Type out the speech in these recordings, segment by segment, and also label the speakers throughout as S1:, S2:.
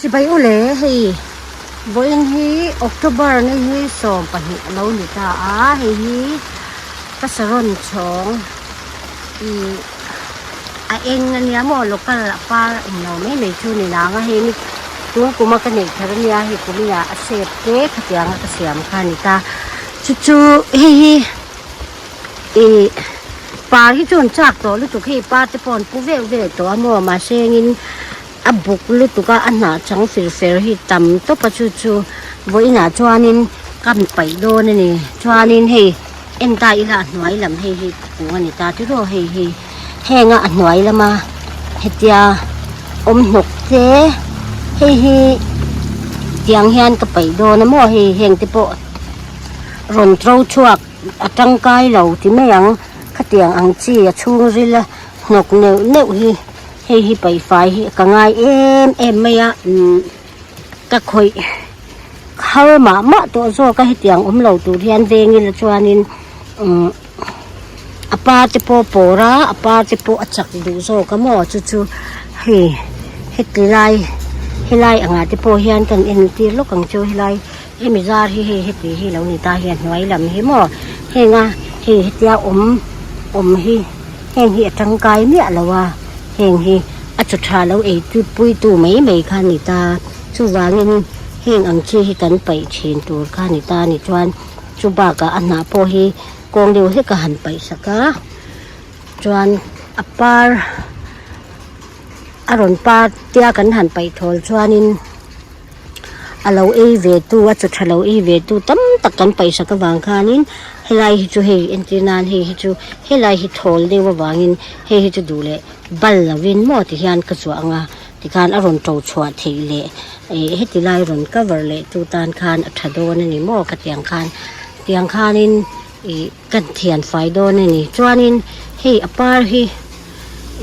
S1: Chibai u le, hei vawiin hi October ni hi 12 a lo ni ta a, hei hi ka saron chhawng ih a eng a nia maw local a par a englo mai mai chu ni nang a, hei ni tun kuma ka neih thar a nia hei kuminah a sep te khatianga ka siam kha a ni ta, chu chu hei hi. Ih par hi chu an chak tawh lutuk hei par te pawh an pu vek vek tawh a maw mahse engin a buk lutuk a a hnah chang fir fer hi tam tawp a chu chu vawiinah chuanin ka paih dawn a ni chuanin hei en ta ila a hnuai lam hei hi kung a ni ta tiraw hei hi heng a a hnuai lama hetia awm hnawk te hei hi tiang hian ka paih dawn a maw hei heng te pawh rawn to chhuak. A tangkai lo ti mai ang, khatiang ang chi a chhungril a hnawk neuh neuh hi hei hi paihfai hi ka ngai em em mai a umm ka khawih har mah mah tawh zawk a hetiang awm lo tur hian veng ila chuanin umm a pa te pawh a pawr a a pa te pawh a chak duh zawk a maw chu chu hei heti lai helai angah te pawh hian kan entir lawk ang chu helai. Hemi zar hi hei heti hi lo ni ta hian hnuai lam hi maw henga hei hetia awm awm hi heng hi a tangkai miah lo a heng hi a chaw tha lo ei tu pui tu mai mai kha a ni ta chuvangin heng ang chi hi kan paih thin tur kha a ni ta a ni chuan chu bakah a hnah pawh hi kawng deuh hlek a han paih sak a chuan a par a rawn par tia kan han paih thawl chuanin. A lo ei ve tu a chaw tha lo ei ve tu tam tak kan paihsak avang khanin helai hi chu hei entir nan hei hi chu helai hi thawl deuh avangin hei hi chu duh leh bal lovin maw ti hian ka chhuah ang a tikhan a rawn to chhuah theih leh ih heti lai rawn cover leh tu tan khan a tha dawn a ni maw khatiang khan tiang khanin ih ka thian fai dawn a ni chuanin hei a par hi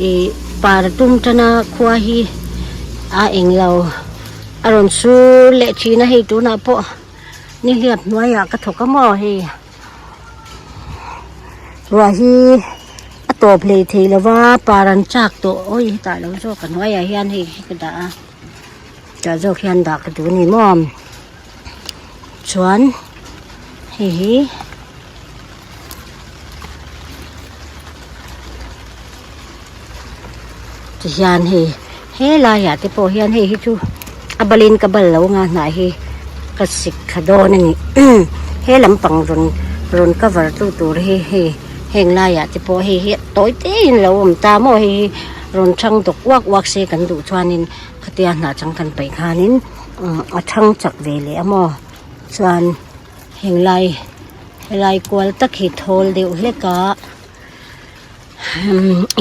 S1: ih par a tum tan a khua hi a englo a rawn sur leh thin a hei tunah pawh nihliap hnuaiah ka thawk a maw hei ruah hi a tawp hlei thei lo va par an chak tawh awi hetah lo zawk a hnuaiah hian hei hi ka dah a tah zawk hian dah ka duh a ni maw. Chuan hei hi tihian hei helaiah te pawh hian hei hi chu a balin ka bal lo anga hnah hi ka sik thla dawn a ni he lampang rawn rawn cover tu tur hi hei heng laiah te pawh hei hi tawi te in lo awm ta maw hei hi rawn thang dawk uak uak se kan duh chuanin khatia hnah chang kan paih khanin. A thang chak ve leh a maw chuan henglai helai kual tak hi thawl deuh hlek a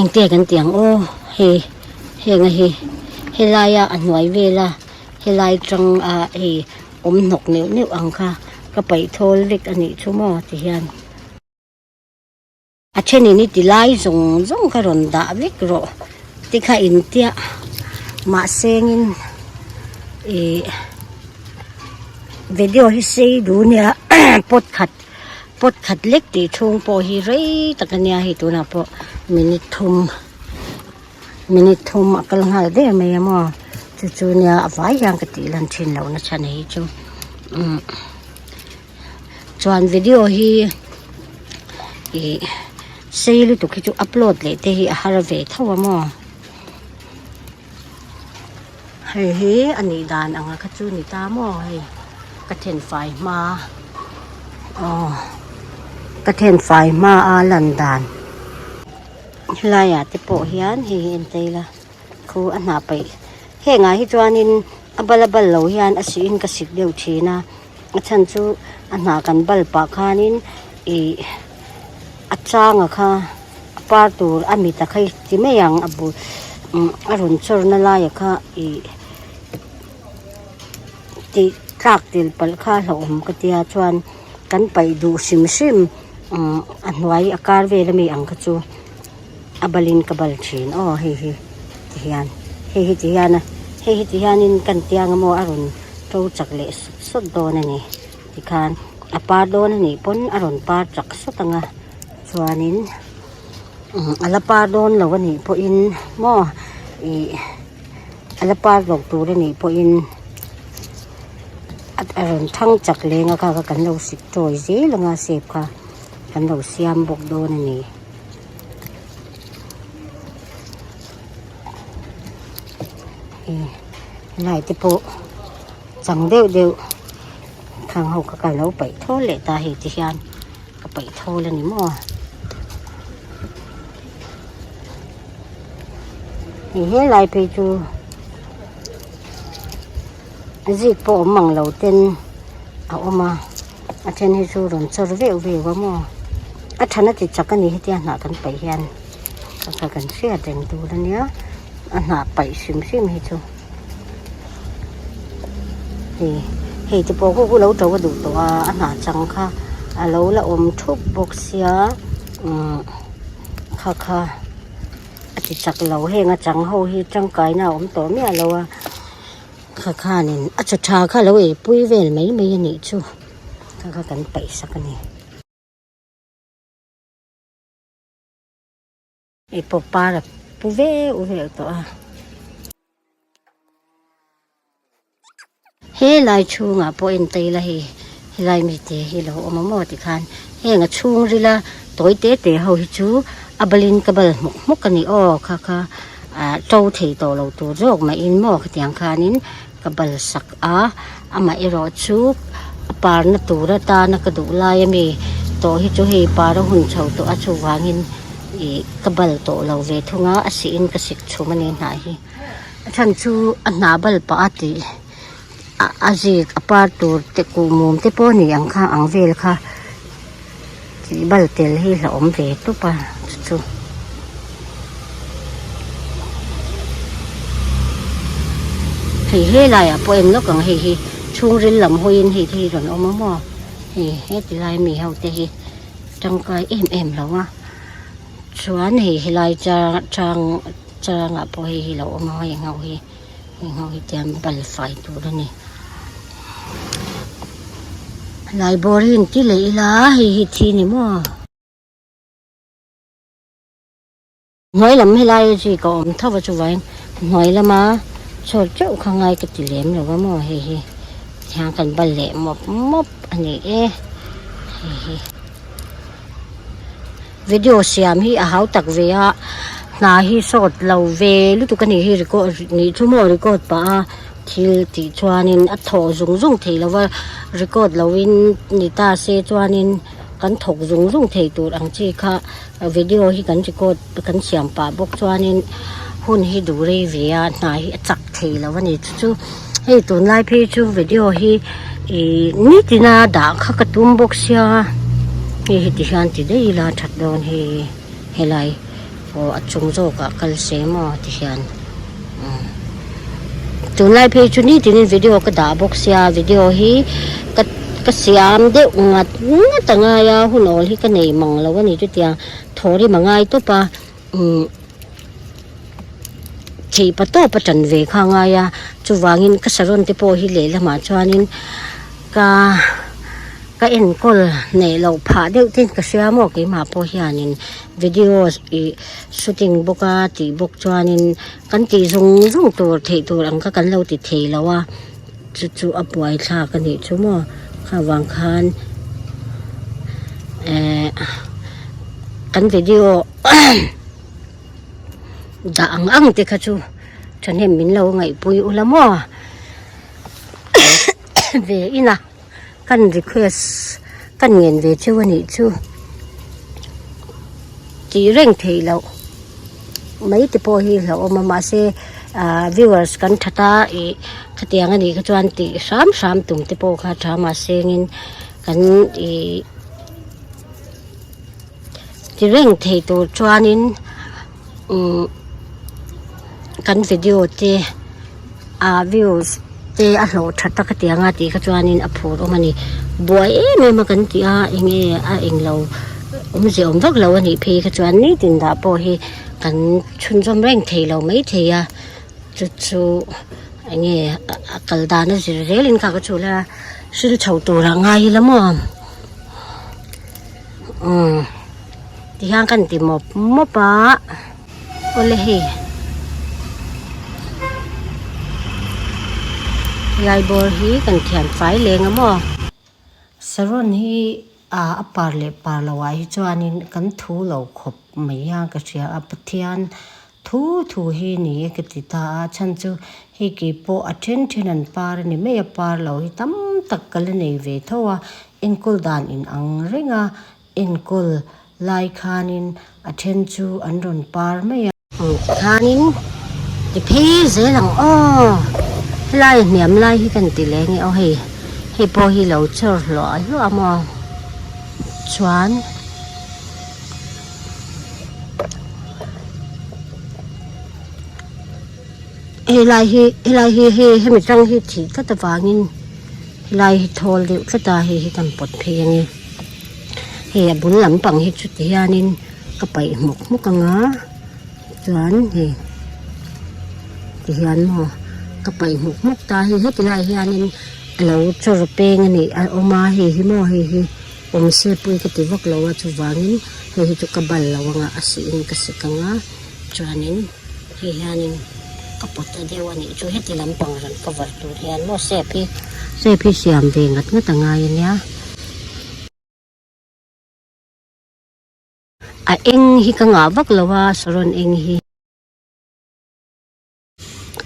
S1: engte kan tih ang aw hei heng a hi helaia a hnuai vela helai tang a hei awm hnawk neuh neuh ang kha ka paih thawl vek a nih chu maw ti hian. A thenin i ti lai zawng zawng kha rawn dah vek rawh te kha intia mahsengin ih video hi sei duh nia pot khat pot khat lek tih chhung pawh hi rei tak ania hei tunah pawh minute thum minute thum a kal nghal der mai a maw chu chu nia a vai hian ka tih lan thin loh na chhan hi chu umm. Chuan video hi ih sei lutuk hi chu upload leh te hi a har ve tho a maw hei hi a nih dan ang a kha chu ni ta maw hei ka then fai hma aw ka then fai hma a lan dan helai ah te pawh hian hei hi en ta ila khu a hnah paih hengah hi chuanin a bal a bal lo hian a sih in ka sik deuh thin a. A chhan chu a hnah kan bal pah khanin ih a changa kha a par tur a mit a kha ti mai ang a bul a rawn chawr na laia kha ih tih tlak tel palh kha a hlauhawm ka tia chuan kan paih duh hrim hrim a hnuai a kar vel ami ang kha chu a balin ka bal thin aw hei hi ti hian hei hi ti hian a hei hi ti hianin kan tiang a maw a rawn to chak leh sawt sawt dawn a ni tikhan a par dawn a nih pawn a rawn par chak sawt ang a chuanin a la par dawn lo a nih pawhin maw ih. A la par lo tur a nih pawhin a rawn thang chak leng a kha kha kan lo sik tawi zel ang a sep kha kan lo siam bawk dawn a ni. Helai te pawh chang deuh deuh khang ho kha ka lo paih thawl leh ta hei ti hian ka paih thawl a ni maw. Hei helai phei chu zik pawh awm ang lo ten a awm a a then hi chu rawn chawr veuh veuh a maw a than a ti chak a ni hetia hnah kan paih hian kha kha kan hriat reng tur a nia a hnah paih hrim hrim hi chu hei hei te pawh khu lo to a duh tawh a a hnah chang kha a lo la awm thup bawk sia umm kha kha a ti chak lo heng a chang ho hi tangkaina a awm tawh miah lo a kha khanin a chaw tha kha lo eipui vel mai mai a nih chu kha kha kan paih sak a ni. Hei pawh par a pu veuh veuh tawh a. Helai chhungah pawh en ta ila hei helai mite hi lo awm a maw tikhan heng a chhungrila tawi te te ho hi chu a balin ka bal hmawk hmawk a ni aw kha kha ah to thei tawh lo tur zawk mah in maw khatiang khanin ka bal sak a amaherawh chu a parna tur atana ka duh lai a mi tawh hi chu hei par a hun chho tawh a chuvangin ih ka bal tawh lo ve thung a a sih in ka sik chhum a ni hnah hi. A chhan chu a hnah bal pah a tih a zik a par tur te kuhmum te pawh a ni ang kha ang vel kha tih bal tel hi hlauhawm ve tawp a chu chu. Hei helaiah pawh en lawk ang hei hi chhungril lam hawiin hei te hi rawn awm a maw hei heti lai mi ho te hi tangkai em em lo a chuan hei helai chang. Changah pawh hei hi lo awm ang a eng ho hi eng ho hi tiang bal fai tur a ni. Library in ti leh ila hei hi thi ni maw. Hnuai lam helai a zui ka awm tho a chuvangin hnuai lama chhuat teuh kha ngai ka ti lem lo a maw hei hi tiang kan bal leh mawp mawp a ni e hei hi. Video siam hi a hau tak ve a hna hi sawt lo ve lutuk a nih hi record nih chu maw record pah a thil tih chuanin a thawh zung zung thei lo va record loin ni ta se chuanin kan thawk zung zung thei tur ang chi kha video hi kan record kan siam pah bawk chuanin hun hi duh rei ve a hna hi a chak thei lo a ni chu chu hei tunlai phei chu video hi ih nitin a dah kha ka tum bawk sia hei heti hian ti daih ila that dawn hei helai aw a chung zawk ah kal se maw ti hian umm tunlai phei chu nitin in video ka dah bawk sia video hi ka ka siam deuh ngat ngat a ngai a hun awl hi ka nei mang lo a ni chutiang thaw rim a ngai tawp a umm theih pa tawp a tan ve kha a ngai a chuvangin ka saron te pawh hi lehlamah chuanin ka ka enkawl neih loh phah deuh te ka hria maw keimah pawh hianin video ih shooting bawk a tih bawk chuanin kan tih zung zung tur theih tur ang kha kan lo ti thei lo a chu chu a buai thlak a nih chu maw kha vang khan eh kan video. Dah ang ang te kha chu thahnem min lo ngaihpui ula maw ve ina kan request kan ngen ve cheu a nih chu tih reng theih loh mai te pawh hi hlauhawm a mahse ah viewers kan that a ih khatiang a nih kha chuan tih hram hram tum te pawh kha tha mahse ngin kan ih. Ti reng thei tur chuanin umm kan video te ah views te a hlawh tha tak a ti ang a tih kha chuanin a phur awm a ni buai em em a kan tih a eng nge a englo awmze awm vak lo a nih phei kha chuan nitin dah pawh hi kan chhunzawm reng thei lo maithei a chu chu eng nge a kal dan a zir zelin kha ka chhul a hril chho turah ngai ila maw. Umm tihian kan ti mawp mawp a awle hei. Helai bawr hi kan thian fai leng a maw? Saron hi ah a par leh par loh ah hi chuanin kan thu lo khawp mai a ka hria a Pathian thu thu hi ni e ka ti ta a chhan chu hei kei pawh a then then an par a ni mai a par lo hi tam tak ka la nei ve tho a enkawl dan in ang reng a enkawl lai khanin a then chu an rawn par mai a. Tikhanin ti phei zel ang aw helai hniam lai hi kan ti leh nge aw hei hei pawh hi lo chawr hluah hluah a maw chuan helai hi helai hi hei hemi tang hi thih tlat avangin helai hi thawl deuh tlat a hei hi kan pawt phei ange hei a bul lampang hi chu ti hianin. Ka paih hmuk hmuk ang a chuan hei ti hian maw ka paih hmuk hmuk ta hei heti lai hianin a lo chawr peng a nih a awm a hei hi maw hei hi awm se pui ka ti vak lo a chuvangin hei hi chu ka bal lo ang a a sih in ka sik ang a chuanin hei hianin ka pawt ta deuh a nih chu heti lampang rawn cover tur hian maw sep hi sep hi siam ve ngat ngat a ngai a nia. A eng hi ka ngah vak lo a saron eng hi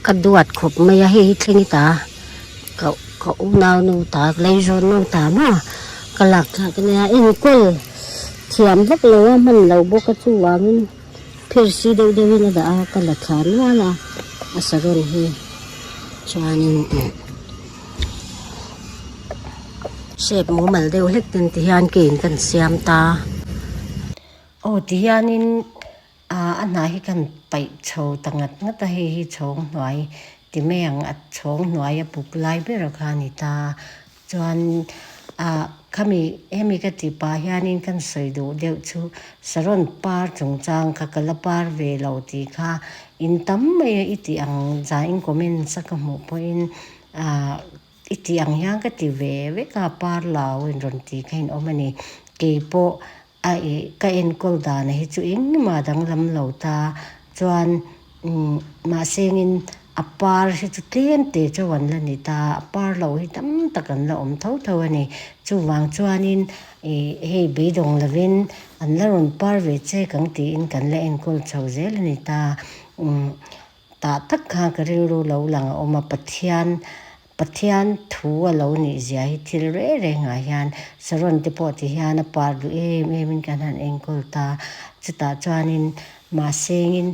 S1: ka duat khawp mai a hei hi thleng i ta ka ka unau nu ta leizawn nu ta maw ka lak thlak a nia enkawl thiam vak lo a hman lo bawk a chuvangin phirsi deuh deuhin a dah a ka la thla nual a a saron hi chuanin. Shape mumal deuh hlek ten ti hian ke in kan siam ta. Aw ti hianin ah a hnah hi kan paih chho ta ngat ngat a hei hi chhawng hnuai ti mai ang a chhawng hnuai a buk lai ber kha a ni ta. Chuan ah khami hemi ka tih pah hianin kan sawi duh deuh chu saron par chungchang kha ka la par ve lo tih kha in tam mai a i tih ang zah in comments a ka hmuh pawhin ah. I tih ang hian ka ti ve vek a, par lau in rawn tih kha in awm a ni. Kei pawh a ih ka enkawl dan hi chu engmah danglam lo ta chuan umm mahse engin a par hi chu tlem te chauh an la ni ta, a par lo hi tam tak an la awm tho tho a ni. Chuvang chuanin ih hei beidawng lovin an la rawn par ve che kang tiin kan la enkawl chho zel a ni ta. Umm Tah tak kha ka rilru lo lang a awm a, Pathian, Pathian thu a lo nih zia hi thil reng rengah hian Saron te pawh ti hian a par duh em em in kan han enkawl ta. Chutah chuanin mahsengin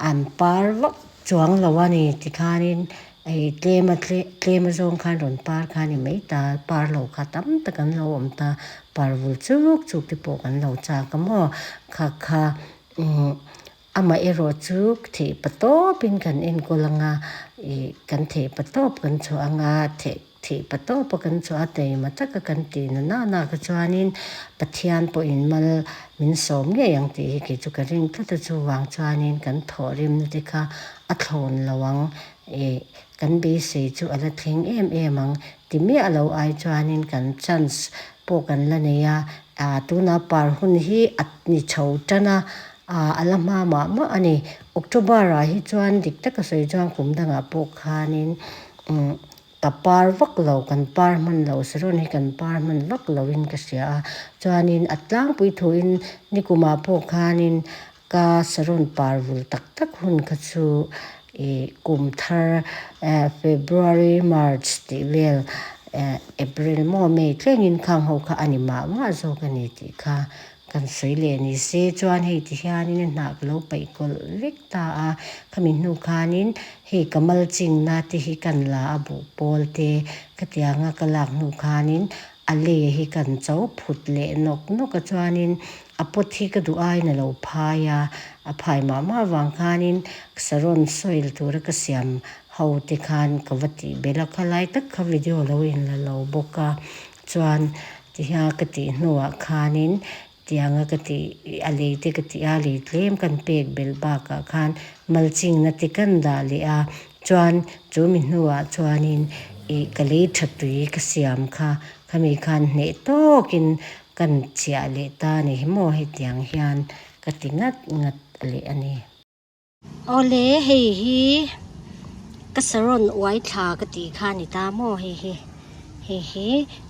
S1: an par vak chuang lo a ni tikhanin hei tlem a tlem a zawng khan rawn par kha a ni mai ta, par lo kha tam tak an lo awm ta, par vul chuk chuk te pawh kan lo chak a maw kha kha umm. Amah erawh chu theih patawpin kan enkawl ang a, ih kan theih patawp kan chhuah ang a, theih theih patawpa kan chhuah a taima taka kan tih na na na kha chuanin Pathian pawhin mal min sawm ngei ang tih hi kei chu ka ring tlat a, chuvang chuanin kan thawhrimna te kha a thlawn lo ang, ih kan beisei chu a la thleng em em ang ti miah lo ai chuanin kan chance pawh kan la nei a, ah tuna par hun hi a ni chho tan a, Ah a la hma mah mah a ni. October ah hi chuan dik taka sawi chuan kum dangah pawh khanin umm ka par vak lo, kan par hman lo saron hi kan par hman vak loin ka hria a. Chuanin a tlangpui thuin nikumah pawh khanin ka saron par vul tak tak hun kha chu ih kum thar eh February, March tih vel eh April maw May thlengin khang ho kha a ni mah mah zawk a ni tih kha Kan sawi leh ni se chuan hei ti hianin a hnah ka lo paih kawlh vek ta a, khami hnu khanin hei ka mal chingna te hi kan la a buh pawl te ka tianga ka lak hnu khanin a lei hi kan cho phut leh nawk nawk a chuanin a pot hi ka duh aiin a lo phai a, a phai mah mah avang khanin saron soil tura ka siam ho te khan ka va tih belh a, khalai tak kha video lo inla lo bawk a Chuan tihian ka tih hnuah khanin tianga ka tih a lei te ka tih a lei tlem kan pek belh bakah khan malchingna te kan dah leh a chuan chu mi hnuah chuanin ih ka lei tha tui ka siam kha khami khan hneh tawkin kan chhiah leh ta a ni hi maw hetiang hian ka ti ngat ngat leh a ni. Awle hei hi Ka saron uai thla ka tih kha a ni ta maw hei hi. Hei hi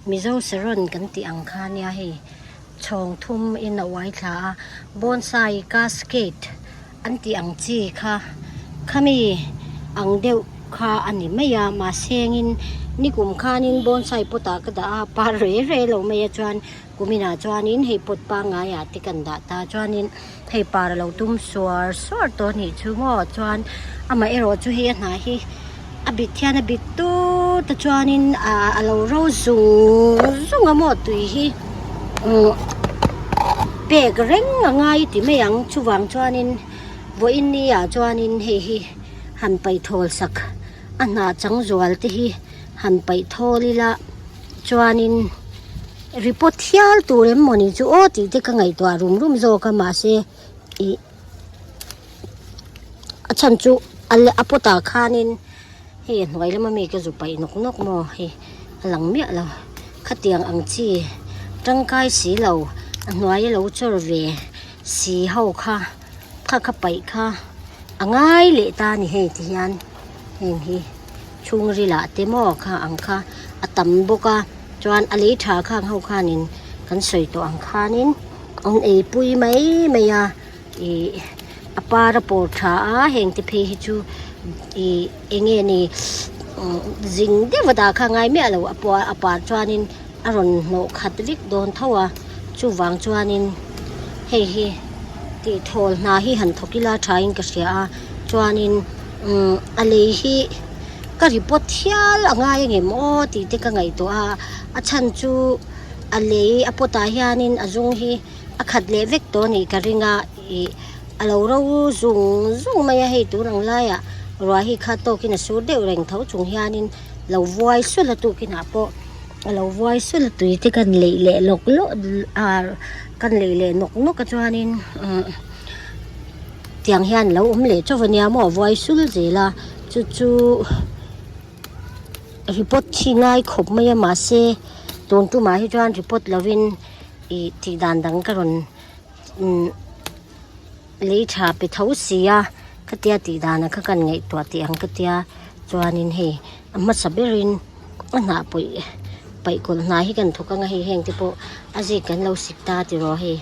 S1: Mizo saron kan tih ang kha nia hei. Chhawng thum in a uai thla a, bonsai cascade an tih ang chi kha khami ang deuh kha a ni mai a mahsengin nikum khanin bonsai pot ah ka dah a par re re lo mai a chuan kuminah chuanin hei pot pangngaiah te kan dah ta chuanin hei par a lo tum suar suar tawh a nih chu maw chuan amaherawh chu hei a hnah hi a bit hian a bit tut a chuanin ah a lo ro zung zung a maw tui hi umm pek reng a ngai ti mai ang chuvang chuanin vawiin ni ah chuanin hei hi han paih thawl sak a hnah chang zual te hi han paih thawl ila chuanin report hial tur em mawni chu aw tih te ka ngaihtuah rum rum zawk a mahse ih a chhan chu a a pot ah khanin hei a hnuai lama mi ka zu paih nawk nawk maw hei a lang miah lo khatiang ang chi tangkai si lo a hnuai a lo chawr ve si ho kha kha kha paih kha a ngai leh ta a ni hei ti hian heng hi chhungril ah te maw kha ang kha a tam bawk a chuan a lei tha khang ho khanin kan sawi tawh ang khanin an ei pui mai mai a ih a par a pawr tha a heng te phei hi chu ih eng nge ni zing deuh a dah kha ngai miah lo a pua a par chuanin a rawn hnawh khat vek dawn tho a chuvang chuanin hei hi tih thawl hna hi han thawk ila thain ka hria a chuanin umm a lei hi ka report hial a ngai angem aw tih te ka ngaihtuah a a chhan chu a lei a pot ah hianin a zung hi a khat leh vek tawh a nih ka ring a ih a lo ro zung zung mai a hei tun ang laiah ruah hi kha tawkin a sur deuh reng tho chung hianin lo vuai sulh a tukinah pawh a lo vuai sulh a tui te kan leih leh lawk lawk ah kan leih leh nawk nawk a chuanin umm tiang hian a lo awm leh chauh ania maw a vuai sul zel a chu chu report hi ngai khawp mai a mahse tun tumah hi chuan report lovin ih tih dan dang ka rawn umm lei tha pe tho si a khatia tih danah kha kan ngaihtuah teh ang ka tia chuanin hei a hmasa berin a hnah pawih paih kawlh hna hi kan thawk anga hei heng te pawh a zik kan lo sik ta tiraw hei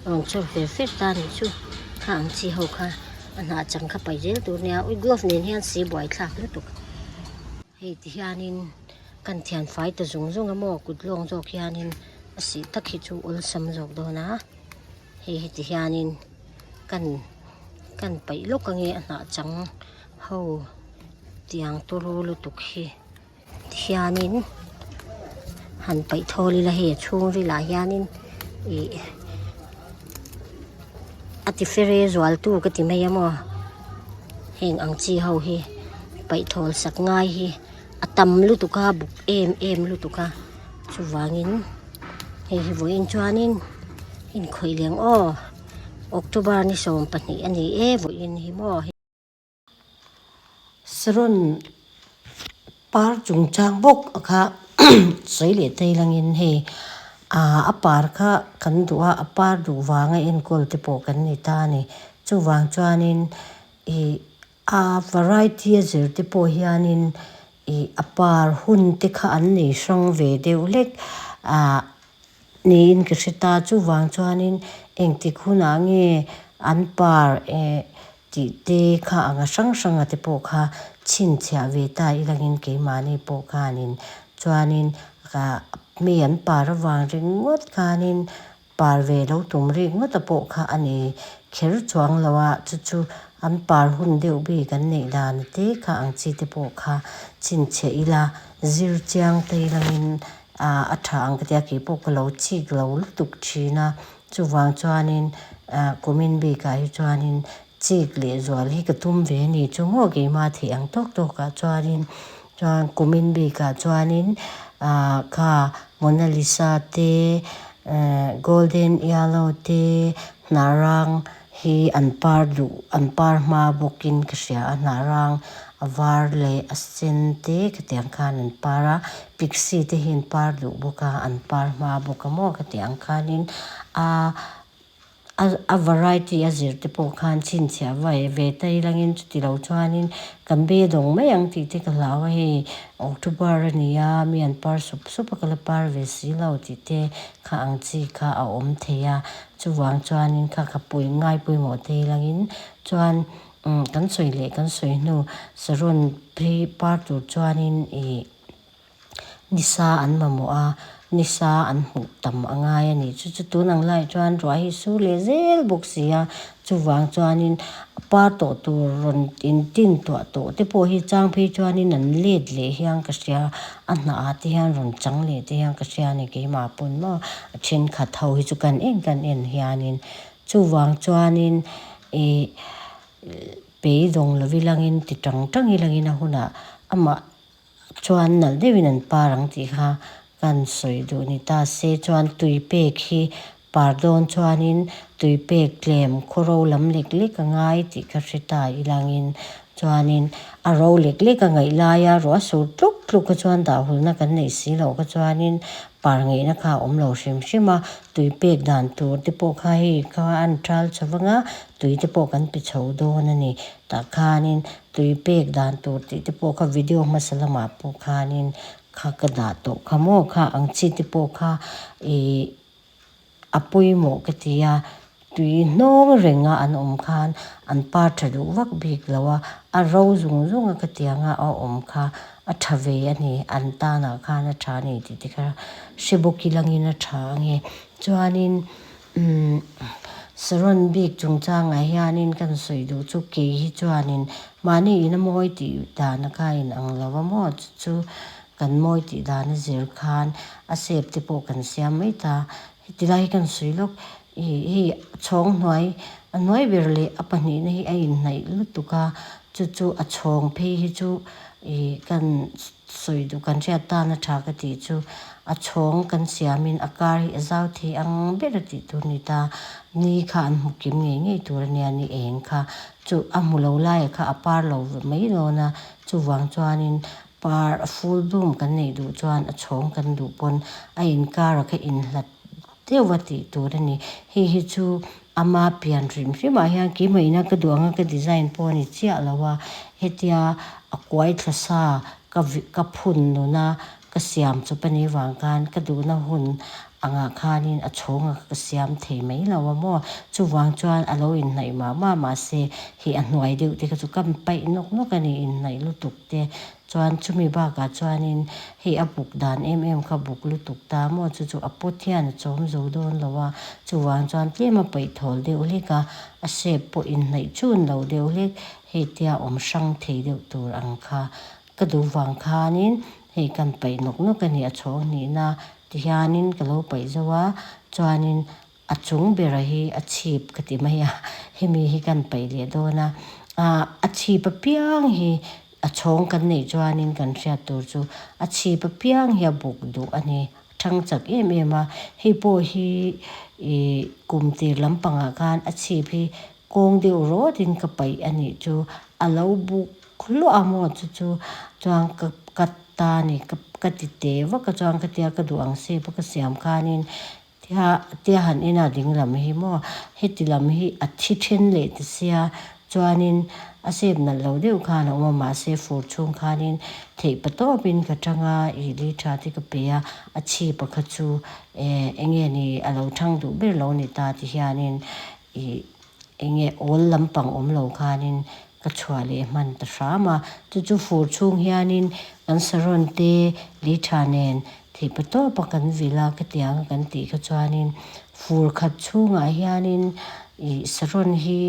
S1: rawn chawr fer fer ta nih chu kha ang chi ho kha a hnah chang kha paih zel tur nia ui glove nen hian si buai thlak lutuk hei ti hianin kan thian fai ta zung zung a maw kut lawng zawk hianin a sih tak hi chu awlsam zawk dawn a hei heti hianin kan kan paih lawk ange a hnah chang ho tiang turu lutuk hi tihianin han paih thawl ila hei a chhungril ah hianin ih a ti fere zual tu ka ti mai a maw heng ang chi ho hi paih thawl sak ngai hi a tam lutuk a buk em em lutuk a chuvangin hei hi vawiin chuanin inkhawih leng aw October ni 12 a ni e vawiin hi maw. Saron par chungchang bawk a kha sawi leh thei langin hei ah a par kha kan duh a a par duh vanga enkawl te pawh kan ni ta a ni chuvang chuanin ih a variety a zir te pawh hianin ih a par hun te kha an nei hrang ve deuh hlek ah Niin ka hre ta, chuvang chuanin engtik hunah nge an par eh tih te kha anga hrang hranga te pawh kha chhinchhiah ve ta ilangin keimahni pawh khanin chuanin mi an par avang ringawt khanin par ve lo tum rikngawta pawh kha a ni kher chuang lo a, chu chu an par hun deuh bik an neih dan te kha ang chi te pawh kha chhinchhiah ila zir chiang te ilangin ah a tha ang ka tia keipawh ka lo chik lo lutuk thin a chuvang chuanin ah kumin bikah hi chuanin chik leh zual hi ka tum ve a ni chu maw keimah theih ang tawk tawkah chuanin chuan kumin bikah chuanin ah kha Mona Lisa te eh golden yellow te hnah rang hi an par duh an par hma bawkin ka hria a hnah rang a var leh a sen te khatiang khan an par a pixie te hi an par duh bawk a an par hma bawk a maw khatiang khanin a. A variety a zir te pawh khan chhinchhiah vai ve ta ilangin chuti lo chuanin kan beidawng mai ang tih te ka hlau a hei October a ni a mi an par sup sup a ka la par ve si lo tih te kha ang chi kha a awm thei a chuvang chuanin kha ka pui ngai pawimawh te ilangin chuan kan sawi leh kan sawi hnu saron phei par tur chuanin ih. Nisa an mamawh a, nisa an hmuh tam a ngai a ni. Chu chu tun ang laiah chuan ruah hi sur leh zel bawk si a, chuvang chuanin par tawh tur rawn intin tuah tawh te pawh hi chang phei chuanin an let leh hian ka hria, a hnah ah te hian rawn chang leh te hian ka hria a ni keimah pawn maw a thenkhat ho hi chu kan en kan en hianin chuvang chuanin ih beidawng lo ilangin ti tang tang ilangin a hunah amah Chuan nalh deuhin an par ang tih kha kan sawi duh ni ta se chuan tui pek hi par dawn chuanin tui pek tlem khaw ro lam lek lek a ngai tih kha hre ta ilangin chuanin a ro lek lek a ngaih laia ruah sur tluk tluk kha chuan dah hulna kan neih si loh kha chuanin par ngeihna kha a awm lo hrim hrim a, tui pek dan tur te pawh kha hei kha an ṭal chho vang a, tui te pawh kan pe chho dawn a ni. Tah khanin tui pek dan tur tih te pawh kha video hmasa lamah pawh khanin kha ka dah tawh kha maw kha ang chi te pawh kha ih a pawimawh ka ti a tui hnawng renga an awm khan an par tha duh vak bik lo a a ro zung zung a ka ti anga a awm kha a tha ve a ni an tanah khan a tha a ni tih te kha hre bawk ilangin a tha ange chuanin. Umm Saron bik chungchangah hianin kan sawi duh chu kei hi chuanin mahni ina mawi tih dan a kha in ang lo a maw chu chu kan mawi tih dan a zir khan a shape te pawh kan siam mai ta heti lai hi kan sawi lawk ih hei chhawng hnuai a hnuai ber leh a pahnihna hi a inhnaih lutuk a chu chu a chhawng phei hi chu ih kan. Sawi duh kan hriat tan a tha ka tih chu a chhawng kan siamin a kar hi a zau thei ang ber a tih tur a ni ta. Ni kha an hmu kim ngei ngei tur a nia ni eng kha chu a hmu lo laia kha a par lo mai dawn a, chuvang chuanin par a full bloom kan neih duh chuan a chhawng kan duh pawn a inkar a kha inhlat deuh a tih tur a ni. Hei hi chu Ama pian hrim hrimah hian keimah ina ka duh anga ka design pawh a ni chiah lo a, hetia a kuai thla sa ka ka phun nun a ka siam chawp a nih vang khan ka duhna hun angah khanin a chhawng a ka siam thei mai lo a maw, chuvang chuan a lo inhnaih mah mah mahse hei a hnuai deuh te kha chu ka paih nawk nawk a ni inhnaih lutuk te. Chuan chumi bakah chuanin hei a buk dan em em kha buk lutuk ta maw chu chu a pawt hian a chawm zo dawn lo a, chuvang chuan tlem a paih thawl deuh hlek a, a shape pawh inhnaih chun lo deuh hlek, hei tia awm hrang thei deuh tur ang kha ka duh vang khanin hei kan paih nawk nawk a ni a chhawng hnihna tihianin ka lo paih zo a, chuanin A chung bera hi a chhip ka ti mai a, hemi hi kan paih leh dawn a, a chhip apiang hi a chhawng kan neih chuanin kan hriat tur chu a chhip apiang hi a buk duh a ni, a thang chak em em a, hei pawh hi ih kum tir lampangah khan a chhip hi kawng deuh rawtin ka paih a nih chu, a lo buk hluah a maw chu chu chuan ka ka ta a ni ka ti teh vak a chuan ka tia ka duh ang shape a ka siam khanin Tia tia han en a ding lam hi maw heti lam hi a thi then leh ta sia chuanin a sep nalh lo deuh khan a awm a mahse fur chhung khanin theih pa tawpin ka tang a ih li tha te ka pe a a chhip a kha chu eh enge ni a lo thang duh ber lo ni ta ti hianin ih enge awl lampang awm lo khanin ka chhuah leh hman ta hram a chu chu fur chhung hianin kan saron te lei tha nen Theih pa tawp a kan vil a ka tiang a kan tih kha chuanin fur khat chhungah hianin ih saron hi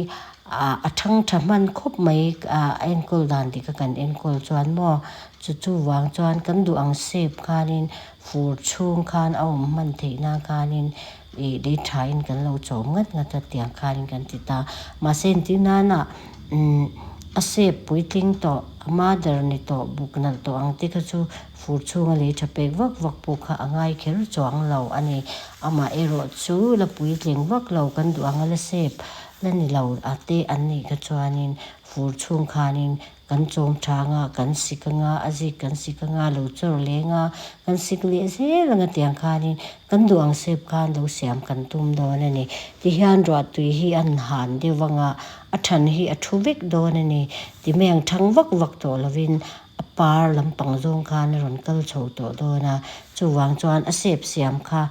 S1: ah a thang tha hman khawp mai ah a enkawl dan tih kha kan enkawl chuan maw chu chuvang chuan kan duh ang shape khanin fur chhung khan a awm hman theih nan khanin ih lei thain kan lo chawm ngat ngat a tiang khanin kan ti ta mahse engtin nana umm a shape puitling tawh a mother ni tawh buk nalh tawh ang te kha chu. Fur chhunga lei tha pek vak vak pawh kha a ngai kher chuang lo a ni. Amah erawh chu la puitling vak lo kan duh ang a la sep la ni lo a te an nih kha chuanin fur chhung khanin kan chawm tha anga, kan sik anga, a zik kan sik anga, lo chawr leng a, kan sik leh zel anga tiang khanin kan duh ang sep khan lo siam kan tum dawn a ni. Tihian ruahtui hi an han deuh anga a than hi a thu vek dawn a ni. Timeng thang vak vak tawh lovin a par lampang zawng khan a rawn kal chho tawh dawn a, chuvang chuan a sep siam kha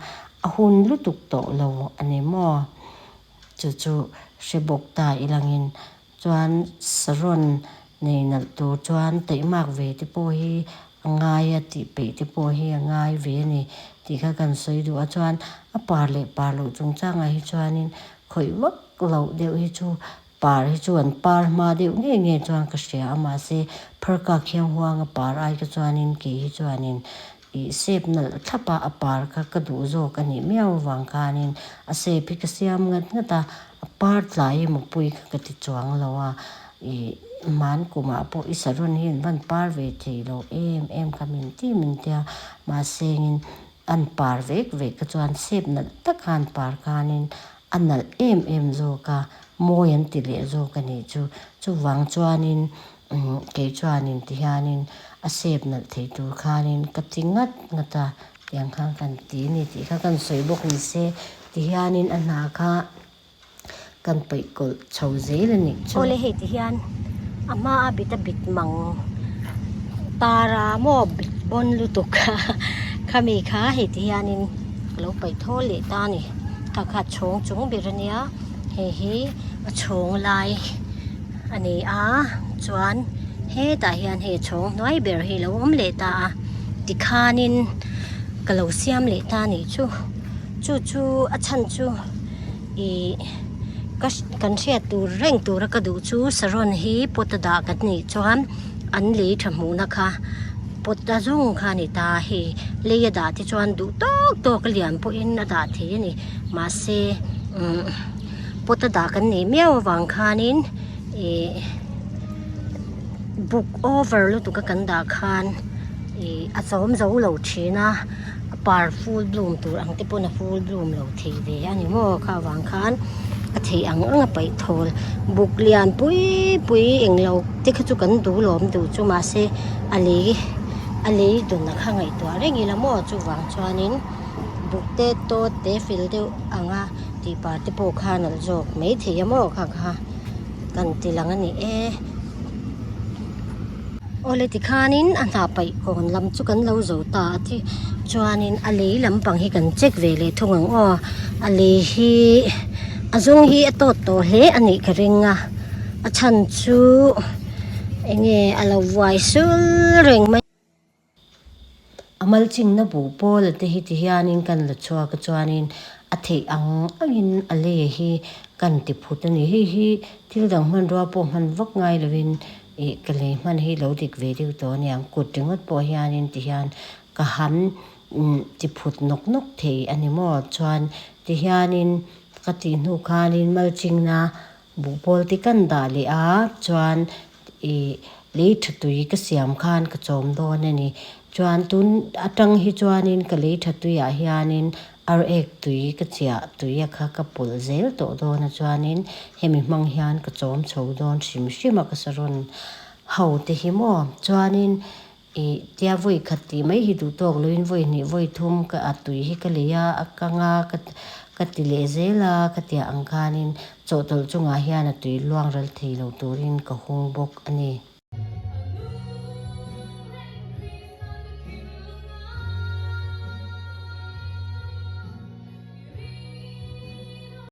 S1: a hun lutuk tawh lo a ni maw? Chu chu hre bawk ta ilangin chuan saron nei nalh tur chuan taihmak ve te pawh hi a ngai a tih peih te pawh hi a ngai ve a ni tih kha kan sawi duh a, chuan a par leh par loh chungchangah hi chuanin khawih vak loh deuh hi chu Par hi chu an par hma deuh ngei ngei chuan ka hria a, mahse phar kak hiang huanga par ai kha chuanin kei hi chuanin ih sep nalh thlap a, a par kha ka duh zawk a nih miau avang khanin a sep hi ka siam ngat ngat a, a par tlai emaw pui kha ka ti chuang lo a, ih hman kumah pawh i saron hi an van par ve thei lo em em kha min ti min tia, mahse engin An par vek vek kha chuan sep nalh tak kha an par khanin a nalh em em zawk a, mawi an ti leh zawk a nih chu. Chuvang chuanin kei chuanin ti hianin a sep nalh thei tur khanin ka ti ngat ngat a, tiang khan kan ti a ni tih kha kan sawi bawk ni se ti hianin a hna kha kan paih kawlh chho zel a nih chu. Awle hei ti hian a hma a bit a bit mang tar a maw bit bawn lutuk a khami kha hei ti hianin ka lo paih thawl leh ta a ni kha kha chhawng chung ber a nia hei hi a chhawng lai a ni a chuan hetah hian hei chhawng hnuai ber hi a lo awm leh ta a tikhanin ka lo siam leh ta a nih chu chu chu a chhan chu. Ih ka kan hriat tur reng tura ka duh chu saron hi pot a dah kan nih chuan an lei tha hmuhna kha pot a zawng kha a ni ta hei lei a dah te chuan duh tawk tawk a lian pawhin a dah thei a ni mahse umm pot a dah kan nih miau avang khanin ih buk over lutuk a kan dah khan ih a chawm zo lo thin a. A par full bloom tur ang te pawn a full bloom lo thei ve a ni maw kha avang khan a theih ang ang a paih thawl buk lian pui pui englo te kha chu kan duh lawm duh chu mahse a lei a lei dun a kha ngaihtuah reng ila maw chuvang chuanin buk te tawt te fel deuh anga tih par te pawh kha nalh zawk maithei a maw kha kha kan ti lang a ni e. Awle tikhanin a hnah paih kawn lam chu kan lo zo ta a ti chuanin a lei lampang hi kan check ve leh thung ang aw a lei hi a zawng hi a tawt tawh hle a nih ka ring a a chhan chu eng nge a lo vuai sul reng mai. A malchingna bu pawl a te hi ti hianin kan la chhuak a chuanin a theih ang angin a lei hi kan ti phut a ni. Hei hi thil dang hmanrua pawh hman vak ngai lovin ih ka lei hman hi lo dik ve deuh tawh a niang. Kut ringawt pawh hianin ti hian ka han ti phut nawk nawk thei a ni maw? Chuan ti hianin ka tih hnu khanin malchingna Buhpawl te kan dah leh a, chuan ih lei tha tui ka siam khan ka chawm dawn a ni. Chuan tun atang hi chuanin ka lei tha tuiah hianin ar ek tui ka chiah tui a kha ka pawlh zel tawh dawn a, chuanin hemi hmang hian ka chawm chho dawn hrim hrim a ka saron ho te hi maw. Chuanin Ih, tia vawi khat tih mai hi duh tawk loin vawi hnih vawi thum ka a tui hi ka lei a, a kang a, ka ka ti leh zel a, ka tiah ang khanin chawhtawlh chungah hian a tui luang ral thei lo turin ka hung bawk a ni.